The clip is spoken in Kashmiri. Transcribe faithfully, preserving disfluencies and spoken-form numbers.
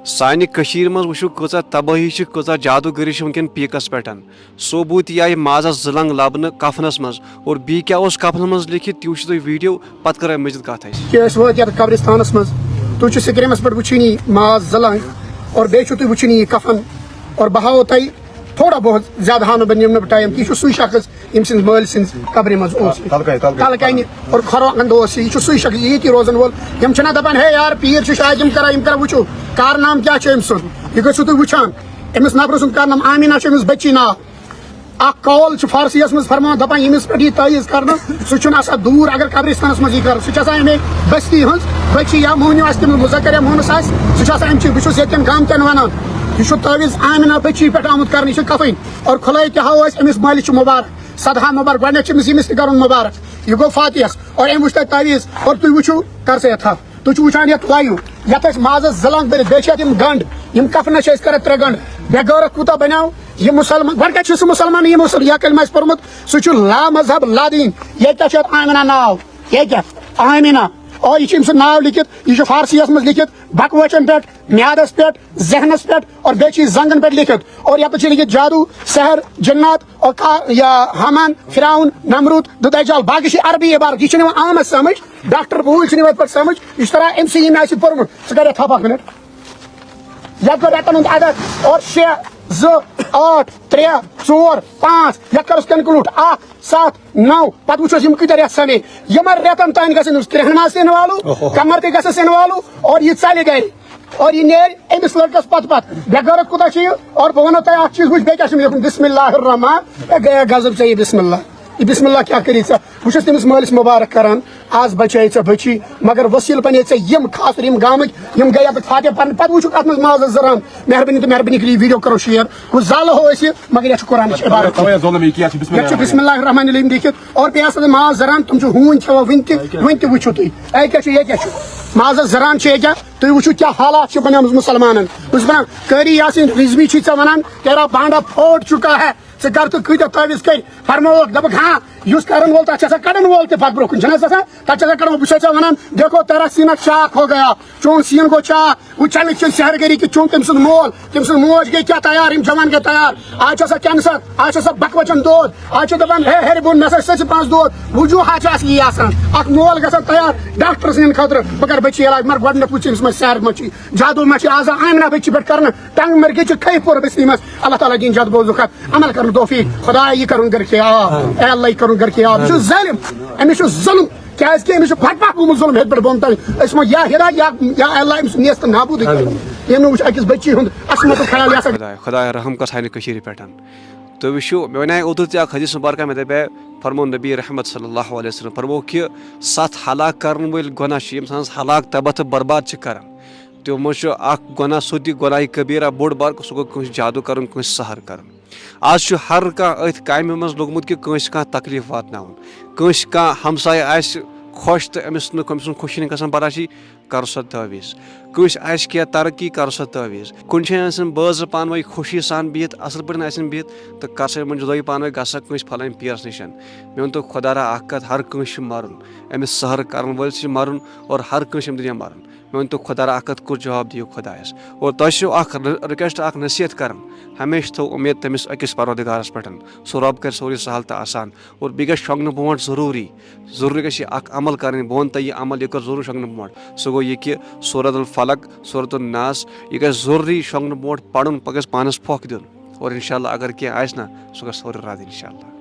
سانہِ کٔشیٖرِ منٛز وٕچھِو، کۭژاہ تبٲہی چھِ، کۭژاہ جادوگٔری چھِ وٕنکٮ۪ن پیٖکَس پٮ۪ٹھ۔ ثوبوٗت یہِ آیہِ مازَس زٕ لنٛگ لَبنہٕ کفنَس منٛز، اور بیٚیہِ کیٛاہ اوس کفنَس منٛز لیکھِتھ، تہِ وٕچھِو تُہۍ ویٖڈیو، پَتہٕ کَرو اَمہِ مٔزیٖد کَتھ أسۍ۔ کہِ أسۍ وٲتۍ یَتھ قبرِستانَس منٛز، تُہۍ چھِو سِکریٖنَس پٮ۪ٹھ وٕچھِنۍ یہِ ماز زٕ لنٛگ، اور بیٚیہِ چھُو تُہۍ وٕچھِنۍ یہِ کفن، اور بہٕ ہاوو تۄہہِ تھوڑا بہت، زیادٕ ہاونہٕ بہٕ، نِمہٕ نہٕ بہٕ ٹایم کینٛہہ۔ یہِ چھُ سُے شخص ییٚمہِ سٕنٛزِ مٲلۍ سٕنٛزِ قبرِ منٛز اوس۔ تَلہٕ کَنہِ۔ تَلہٕ کَنہِ۔ تَلہٕ کَنہِ اور کھۄرو اَنٛدٕ اوس یہِ۔ یہِ چھُ سُے شخص، یہِ ییٚتی روزَن وول۔ یِم چھِنہ دَپان، "ہے یار، پیٖر چھِ شاید، یِم کَران، یِم کَران۔" وٕچھِو، کارنامہٕ کیٛاہ چھُ أمۍ سُنٛد، یہِ گٔژھِو تُہۍ وٕچھان۔ أمِس نفرٕ سُنٛد کارنامہٕ، آمینہ چھُ أمِس بٔچی ناو۔ اَکھ قول چھُ فارسیَس منٛز فرمان، دَپان، ییٚمِس پٮ۪ٹھ یہِ تعویٖذ کَرنہٕ، سُہ چھُنہٕ آسان دوٗر، اگر قبرِستانَس منٛز یہِ کَرٕ، سُہ چھُ آسان اَمے بستی ہٕنٛز بٔچی، یا مۄہنیو آسہِ تٔمِس مُذکر یا مونث آسہِ، سُہ چھُ آسان اَمہِ چی۔ بہٕ چھُس ییٚتہِ کٮ۪ن گامہٕ کٮ۪ن وَنان، یہِ چھُ تعویٖذ آمینہ بٔچی پٮ۪ٹھ آمُت کَرنہٕ، یہِ چھُ کَفٕنۍ۔ اور کھُلٲے تہِ ہاوو أسۍ، أمِس مٲلِس چھُ مُبارک، صدہا مُبارک، گۄڈٕنٮ۪تھ چھُ أمِس ییٚمِس تہِ کَرُن مُبارک۔ یہِ گوٚو فاتحَس، اور أمۍ وٕچھ تۄہہِ تعویٖذ، اور تُہۍ وٕچھِو، کر سا یہِ تھپھ۔ تُہۍ چھِو وٕچھان یَتھ لایِو، یَتھ أسۍ مازَس زٕ لنٛگ بٔرِتھ، بیٚیہِ چھِ یَتھ یِم گنٛڈ، یِم کفنَس چھِ أسۍ کَران ترٛےٚ گنٛڈ۔ بے غٲرت کوٗتاہ بَنیو یہِ مُسلمان؟ گۄڈٕ کَتہِ چھُ سُہ مُسلمان، یہِ مُسل-، یا کلمہ آسہِ پوٚرمُت، سُہ چھُ لامذہب لادیٖن۔ ییٚتہِ کیٛاہ چھُ یَتھ آمِنہ ناو؟ ییٚتہِ کیٛاہ؟ آمِنہ۔ اور یہِ چھُ أمۍ سُنٛد ناو لیکھِتھ، یہِ چھُ فارسیَس منٛز لیکھِتھ، بکوچَن پٮ۪ٹھ، میادَس پٮ۪ٹھ، ذہنَس پٮ۪ٹھ اور بیٚیہِ چھِ یہِ زنٛگَن پٮ۪ٹھ لیکھِتھ۔ اور یَتَتھ چھِ لیکھِتھ جادو، سحر، جنات اور کا-، یا حامان، فرعون، نمرود، دُ دجال۔ باقٕے چھِ عربی عبارت، یہِ چھِنہٕ یِوان عامَس سَمٕجھ۔ ڈاکٹر بوٗلۍ چھِنہٕ یِوان پَتہٕ سَمٕجھ، یہِ چھُ تَران أمۍ سٕے ییٚمہِ آیہِ چھِ پوٚرمُت۔ ژٕ کَر یَتھ تھَپھ اَکھ مِنَٹ۔ یَتھ گوٚو رٮ۪تَن ہُنٛد عدد، اور شےٚ، زٕ، ٲٹھ، ترٛےٚ، ژور، پانٛژھ، یَتھ کَرُس کَنکٕلوٗڈ، اَکھ، سَتھ، نَو، پَتہٕ وٕچھوس یِم کۭتیٛاہ رٮ۪تھ سَمے۔ یِمَن رٮ۪تَن تام گژھن أمِس کرٛٮ۪ہن ماز تہِ اِنوالو، اوہو۔ کَمَر تہِ گژھٮ۪س اِنوالو، اور یہِ ژَلہِ گَرِ۔ اور یہِ نیرِ أمِس لٔڑکَس پَتہٕ پَتہٕ۔ بے غیرت کوٗتاہ چھِ یہِ؟ اور بہٕ وَنو تۄہہِ اَکھ چیٖز، وٕچھ، بیٚیہِ کیٛاہ چھُ مےٚ لیوٚکھمُت؟ بسم اللہ الرحمن، اے گٔیا غضب ژےٚ یہِ بسم اللہ۔ یہِ بسم اللہ کیٛاہ کٔری ژےٚ؟ بہٕ چھُس تٔمِس مٲلِس مُبارک کران، آز بچٲے ژےٚ بٔچی، مگر وسیٖلہٕ بنے ژےٚ یِم خاص طور یِم گامٕکۍ، یِم گٔے یَتھ فاتحہ پَرنہٕ۔ پَتہٕ وٕچھُکھ اَتھ منٛز مازَس زٕ رَن۔ مہربٲنی تہٕ مہربٲنی کٔرِو یہِ ویٖڈیو کَرو شِیَر۔ کُس زالہٕ ہو أسۍ یہِ، مگر یَتھ چھُ قرآنٕچ عبارت۔ تَوَے حظ ووٚن مےٚ، یہِ کیٛاہ چھِ بسم یَتھ چھُ اللہ بسم اللہ الرحمن الرحیم لیکھِتھ، اور بیٚیہِ آسان ماز زٕ رَن، تِم چھِ ہوٗنۍ کھٮ۪وان وٕنہِ تہِ، وٕنہِ تہِ وٕچھِو تُہۍ۔ اَتہِ کیٛاہ چھُ، ییٚتہِ کیٛاہ چھُ؟ مازَس زٕ رَن چھِ ییٚتہِ، تُہۍ وٕچھِو کیٛاہ حالات چھِ بَنیمٕژ مُسلمانَن۔ بہٕ چھُس وَنان، قٲری یاسیٖن رِضوی چھُے ژےٚ وَنان، تیرا بانڈا پھوٹ چُکا ہے۔ ژٕ کر تہٕ کۭتیٛاہ تعویٖذ کٔرۍ، فرمووُکھ، دوٚپُکھ، ہاں، یُس کرن وول، تَتھ چھِ آسان کڑن وول تہِ پتہٕ برونٛہہ کُن، چھُنہٕ حظ آسان؟ تَتھ چھِ آسان کڑن وول۔ بہٕ چھُسے ژےٚ وَنان، دیکھو، تیرا سیٖنہ چاک ہو گیا، چون سیٖن گوٚو چاک۔ وۄنۍ چلہِ کِنہٕ سحر گٔری کہِ چون تٔمۍ سُنٛد مول، تٔمۍ سٕنٛز موج گٔے کیٛاہ تیار، یِم جوان گٔے تیار۔ آز چھُ آسان کینسر، آز چھُ آسان بکوچن دود، آز چھُ دَپان، ہے، ہیٚرِ بۄن مےٚ سا چھِ سٲرسٕے پانٛژھ دود۔ وجوٗہات چھِ اَصلی آسان۔ اَکھ مول گژھان تیار ڈاکٹر سٕنٛدِ خٲطرٕ، بہٕ کرٕ بٔچی علاج، مگر گۄڈٕنٮ۪تھ وٕچھ أمِس منٛز سحر ما چھُ، جادو ما چھُ۔ آز آمنہ بٔچی پٮ۪ٹھ کرنہٕ، ٹنگ مرگہِ چھِ کھے پوٗرٕ بستی منٛز۔ اللہ تعالیٰ دِیِن جد بوزُک حق، عمل کرنہٕ توفیق۔ خدایا، یہِ کرُن گرِ خیال۔ اے اللہ، یہِ کرُن گرِ خیال۔ یہِ چھُ ظٲلِم، أمِس چھُ ظُلُم، کیازِ کہِ أمِس چھُ پھٹپاہ گوٚمُت ظُلُم ہیٚرِ پٮ۪ٹھ بۄن تام۔ أسۍ وَنو، یا ہدایت، یا، یا اللہ، أمِس نیست نابوٗدٕے کرُن۔ ییٚمۍ نہٕ وٕچھ أکِس بٔچی ہُنٛد عصمتُک خیال، یہِ ہسا خدایا، خدایا، رحم کر سانہِ کٔشیٖرِ پٮ۪ٹھ۔ تُہۍ وٕچھِو، مےٚ وَنیٛاے اوترٕ تہِ اکھ حدیث مبارکہ، مےٚ دَپے، فرموو نبی رحمت صلی اللہ علیہ وسلم، فرموو کہِ ستھ ہلاک کرن وٲلۍ گۄناہ چھِ، یِم اِنسانس ہلاک، تباہ تہٕ برباد چھِ کران۔ تِمو منٛز چھُ اکھ گۄناہ، سُہ تہِ گۄناہہِ کبیرہ، بوٚڑ بار، سُہ گوٚو کٲنٛسہِ جادو کرُن، کٲنٛسہِ سحر کرُن۔ آز چھُ ہر کانٛہہ أتھۍ کامہِ منٛز لوٚگمُت کہِ کٲنٛسہِ کانٛہہ تکلیف واتناوُن، کٲنٛسہِ کانٛہہ ہمسایہِ آسہِ خۄش تہٕ أمِس نہٕ، أمۍ سُنٛد خۄشی نہٕ گژھان برداشی، کرو سا تعویٖذ۔ کٲنٛسہِ آسہِ کینٛہہ ترقی، کرو سا تعویٖذ۔ کُنہِ جایہِ آسن بٲژ پانہٕ ؤنۍ خوشی سان بِہِتھ، اَصٕل پٲٹھۍ آسن بِہِتھ تہٕ کر سا یِمن جُدٲیی پانہٕ ؤنۍ، گژھ سا کٲنٛسہِ فلٲنۍ پیٖرَس نِش۔ مےٚ ووٚن تو خۄدا را اَکھ کَتھ، ہر کٲنٛسہِ چھُ مَرُن، أمِس سحر کرن وٲلِس چھُ مَرُن اور ہر کٲنٛسہِ چھُ اَمہِ دُنیا مَرُن۔ مےٚ ووٚن تو خۄدا را اَکھ کَتھ، کُس جواب دِیِو خۄدایَس؟ اور تۄہہِ چھُو اَکھ ر-، رِکویسٹ، اَکھ نصیحت کران، ہمیشہِ تھٲوو اُمید تٔمِس أکِس پروردگارَس پٮ۪ٹھ۔ سُہ رۄب کرِ سورُے سہل تہٕ آسان۔ اور بیٚیہِ گژھِ شۄنٛگنہٕ برونٛٹھ ضروٗری، ضروٗری گژھِ یہِ اکھ عمل کرٕنۍ۔ بہٕ وَنہٕ تۄہہِ یہِ عمل، یہِ کر ضروٗری شۄنٛگنہٕ برونٛٹھ۔ سُہ گوٚو یہِ کہِ سورۃ الفلق، سورۃ الناس، یہِ گژھِ ضروٗری شۄنٛگنہٕ برونٛٹھ پرُن، پتہٕ گژھِ پانس پھۄکھ دیُن۔ اور انشاءاللہ اگر کینٛہہ آسہِ نا، سُہ گژھِ سورُے رد انشاءاللہ۔